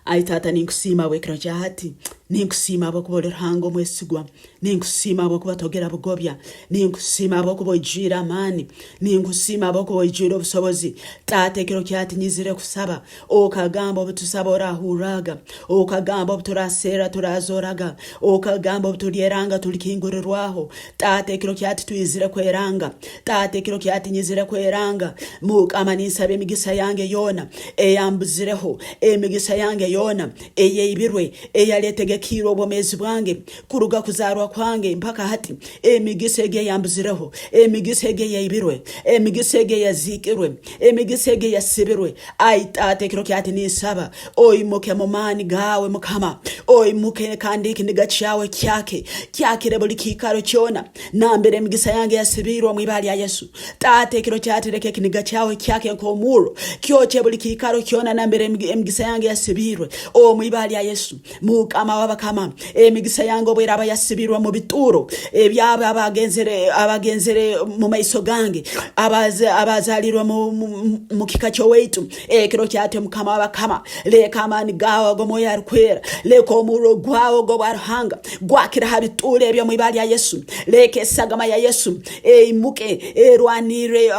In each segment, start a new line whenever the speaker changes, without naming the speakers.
Ai Taata, ninkusiima habw'ekiro kya hati. Ninkusiima habw'okuba oli Ruhanga omwesigwa. Ninkusiima habw'okuba togera bugobya. Ninkusiima habw'okuba oijwire amaani. Ninkusiima habw'okuba oijwire obusobozi. Taata, ekiro kya hati nyizire kusaba. Okagamba obutusaba orahurraga. Okagamba obuturaserra turazoraga. Okagamba obutulyeranga tulikingurirwaho. Taata, ekiro kya hati twizire kweranga. Taata, ekiro kya hati nyizire kweranga. Mukama, ninsaba emigisa yange yoona eyambuzireho, emigisa yange yoona eyaibirwe, eyali etegekiirwe obwomeezi bwange kuruga kuzaarwa kwange mpaka hati, emigisa egi eyambuzireho, emigisa egi eyaibirwe, emigisa egi eyaziikirwe, emigisa egi eyasibirwe. Ai Taata, ekiro kya hati ninsaba oimuke mu maani gaawe, Mukama, oimuke kandi ekiniga kyawe kyake, kyakire buli kiikaro kyona nambere emigisa yange yasibiirwe omu ibara lya Yesu. Taata, ekiro kya hati leka ekiniga kyawe kyake nk'omurro, kyokye buli kiikaro kyona nambere emigisa yange yasibiirwe omu ibara lya Yesu. Mukama w'abakama, emigisa yange obu eraaba yasibiirwe omu bituuro eby'abo abagenzere abagenzere mu maiso gange, abazaalirwe mu kika ky'owaitu, ekiro kya hati Mukama w'abakama, leka amaani gaawe ag'Omwoyo Arukwera, leka omurro gwawe ogw'obwa Ruhanga gwakire ha bituuro ebi omu ibara lya Yesu. Leka esagama ya Yesu eimuke erwanirre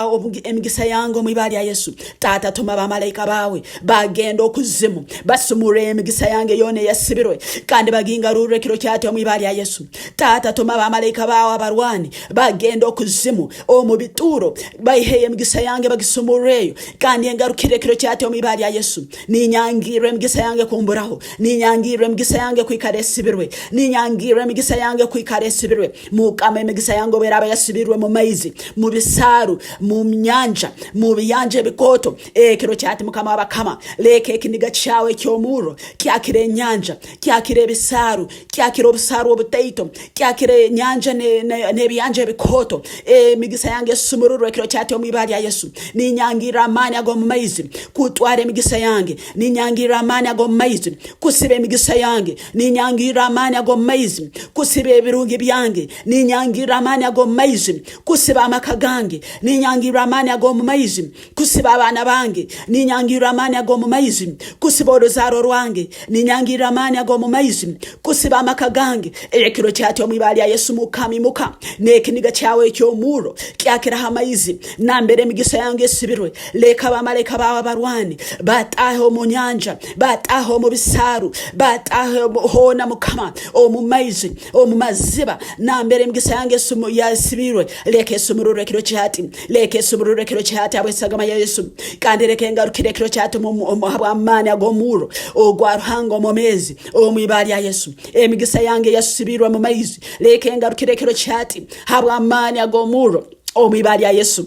emigisa yange omu ibara lya Yesu. Taata, tuma bamalaika baawe bagenda okuzimu basumurre emigisa yange yoona eyasibirwe kandi bagingarurre ekiro kyati omu ibara lya Yesu. Taata, tuma bamalaika baawe abarwani bagenda okuzimu omu bituuro baiheyo emigisa yange bagisumurreeyo kandi engarukire ekiro kyati omu ibara lya Yesu. Ninyangirra emigisa yange kumburaho. Ninyangirra emigisa yange kwikara esibirwe. Ninyangirra emigisa yange kwikara esibirwe. Mukama, emigisa yange obu eraaba yasibirwe mu maizi, mu bisaaru, mu nyanja, mu biyanja ebikooto, ekiro kyati Mukama w'abakama, leka ekiniga kyawe eky'omurro kyakira enyanja, kyakira ebisaaru, kyakira obusaaru obutaito, kyakira enyanja n'ebiyanja ebikooto. Emigisa yange esumururwe ekiro kyati omu ibara lya Yesu. Ninyangirra amaani ag'omu maizi kutwara emigisa yange. Ninyangirra amaani ag'omu maizi kusiba emigisa yange. Ninyangirra amaani ag'omu maizi kusiba ebirungi byange. Ninyangirra amaani ag'omu maizi kusiba amaka gange. Ninyangirra amaani ag'omu maizi kusiba abaana bange. Ninyangirra amaani ag'omu maizi kusiba oruzaaro rwange. Ninyangirra amaani ag'omu maizi kusiba amaka gange. Ekiro kyati omu ibara lya Yesu, Mukama, imuka n'ekiniga kyawe eky'omurro kyakira ha maizi nambere emigisa yange esibirwe. Leka bamalaika baawe abarwani bataahe omu nyanja, bataahe omu bisaaru, bataahe hoona Mukama, omu maizi, omu maziba, nambere emigisa yange yasibirwe. Leka esumururwe ekiro kyati, leka esumururwe ekiro kyati habw'esagama ya Yesu. Kandi leka engarukire ekiro kyati habw'amaani ag'omurro ogwa Ruhanga omwomeezi, omu ibara lya Yesu. Emigisa yange yasibirwe omu maizi, leka engarukire ekiro kyati habw'amaani ag'omurro, omu ibara lya Yesu.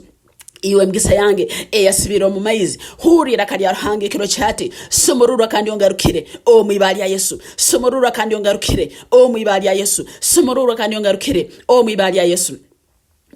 Iwe emigisa yange eyasibire omu maizi, hurra iraka lya Ruhanga ekiro kyati, sumururwa kandi ongarukire omu ibara lya Yesu. Sumururwa kandi ongarukire omu ibara lya Yesu. Sumururwa kandi ongarukire omu ibara lya Yesu.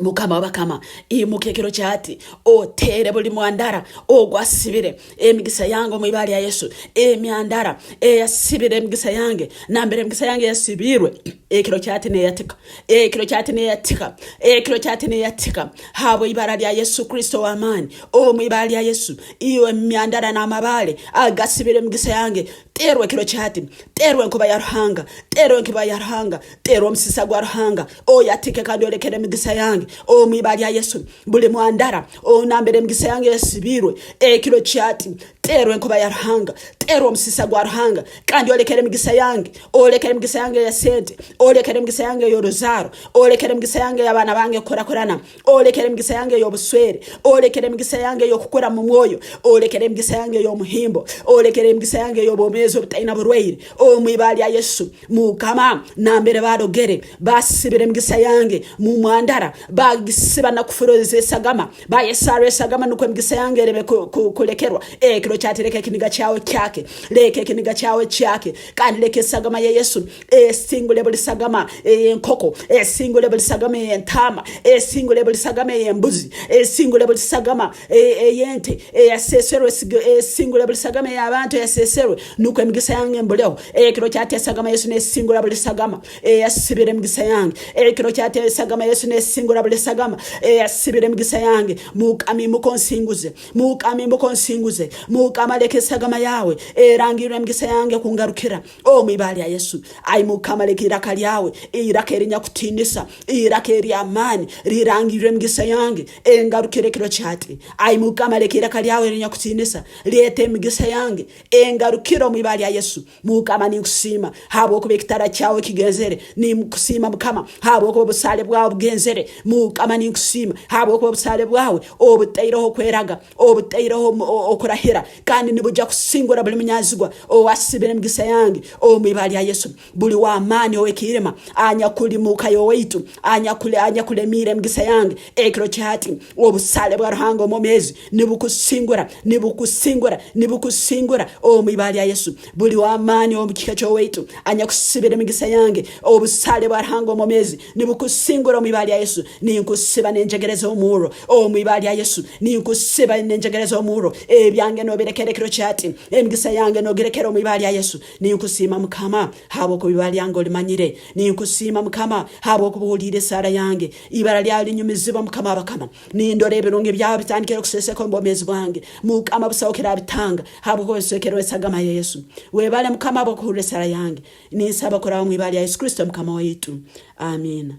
Mukama w'abakama, imuka ekiro kyati, oteere buli mwandara ogwasibire emigisa yange omu ibara lya Yesu. Emyandara eyasibire emigisa yange, nambere emigisa yange yasibiirwe, ekiro kyati neyatika, ekiro kyati neyatika, ekiro kyati neyatika, habwe ibara lya Yesu Kristo ow'amaani, omu ibara lya Yesu. Iwe emyandara n'amabaale agasibire emigisa yange, terwa ekiro kyati, terwa enkuba ya Ruhanga, terwa enkuba ya Ruhanga, terwa omusisa gwa Ruhanga, oyatike kandi olekere emigisa yange omu ibara lya Yesu. Buli mwandara onambere emigisa yange yasibiirwe ekiro kyati, terwa enkuba ya Ruhanga, terwa omusisa gwa Ruhanga, kandi olekere emigisa yange, olekere emigisa yange eya sente, olekere emigisa yange ey'oruzaaro, olekere emigisa yange ey'abaana bange kukurakurana, olekere emigisa yange ey'obuswere, olekere emigisa yange ey'okukura mu mwoyo, olekere emigisa yange ey'omuhimbo, olekere emigisa yange ey'obwomeezi obutaina burwaire, omu ibara lya Yesu. Mukama, nambere barogere basibire emigisa yange mu mwandara, bagisiba na kufuroza esagama, bayesarra esagama nukwo emigisa yange ereme kulekerwa. Ekiro kyati leka ekiniga kyawe kyake, leka ekiniga kyawe kyake, kandi leka esagama ya Yesu esingule buli sagama ey'enkoko, esingule buli sagama ey'entaama, esingule buli sagama ey'embuzi, esingule buli sagama ey'ente eyaseserwe, esingule buli sagama ey'abantu eyaseserwe, nukwo. Emigisa yange embuleho. Ekiro kyati esagama Yesu nesingura buli sagama eyasibire emigisa yange. Ekiro kyati esagama Yesu nesingura buli sagama eyasibire emigisa yange. Mukama imuka onsinguze. Mukama imuka onsinguze. Mukama leka esagama yawe erangirre emigisa yange kungarukira. Omu ibara lya Yesu. Ai Mukama leka iraka lyawe, iraka erinyakutiinisa, iraka ery'amaani rirangirre emigisa yange engarukire ekiro kyati. Ai Mukama leka iraka lyawe erinyakutiinisa lyete emigisa yange engarukire omu ibara lya Yesu. Mukama ninkusiima habwokuba ekitara kyawe kigenzere. Ninkusiima Mukama habwokuba obusaale bwawe bugenzere. Mukama ninkusiima habwokuba obusaale bwawe obutaireho okweraga, obutaireho okurahira, kandi nibujja kusingura buli munyanzigwa owasibire emigisa yange omu ibara lya Yesu. Buli w'amaani ow'ekiirima anyakuli muka y'owaitu, anyakulemiire emigisa yange ekiro kyahati, obusaale bwa Ruhanga omwomeezi nibukusingura, nibukusingura, nibukusingura omu ibara lya Yesu. Buli w'amaani ow'omu kika ky'owaitu anyakusibira emigisa yange, obusaale bwa Ruhanga omwomeezi nibukusingura omu ibara lya Yesu. Ninkusiba n'enjegere z'omurro omu ibara lya Yesu. Ninkusiba n'enjegere z'omurro. Ebyange nobirekera ekiro kyahati, emigisa yange nogirekera omu ibara lya Yesu. Ninkusiima Mukama habwokuba ibara lyange olimanyire. Ninkusiima Mukama habwokuba ohuliire esaara yange. Ibara lyawe linyumizibwa Mukama w'abakama. Nindora ebirungi byawe bitandikire kuseseka omu bwomeezi bwange. Mukama busaho kirabitanga habwokuba biswekerwe esagama ya Yesu. Webale Mukama habw'okuhurra esaara yange. Ninsaba kuraba omu ibara lya Yesu Kristo Mukama waitu. Amiina.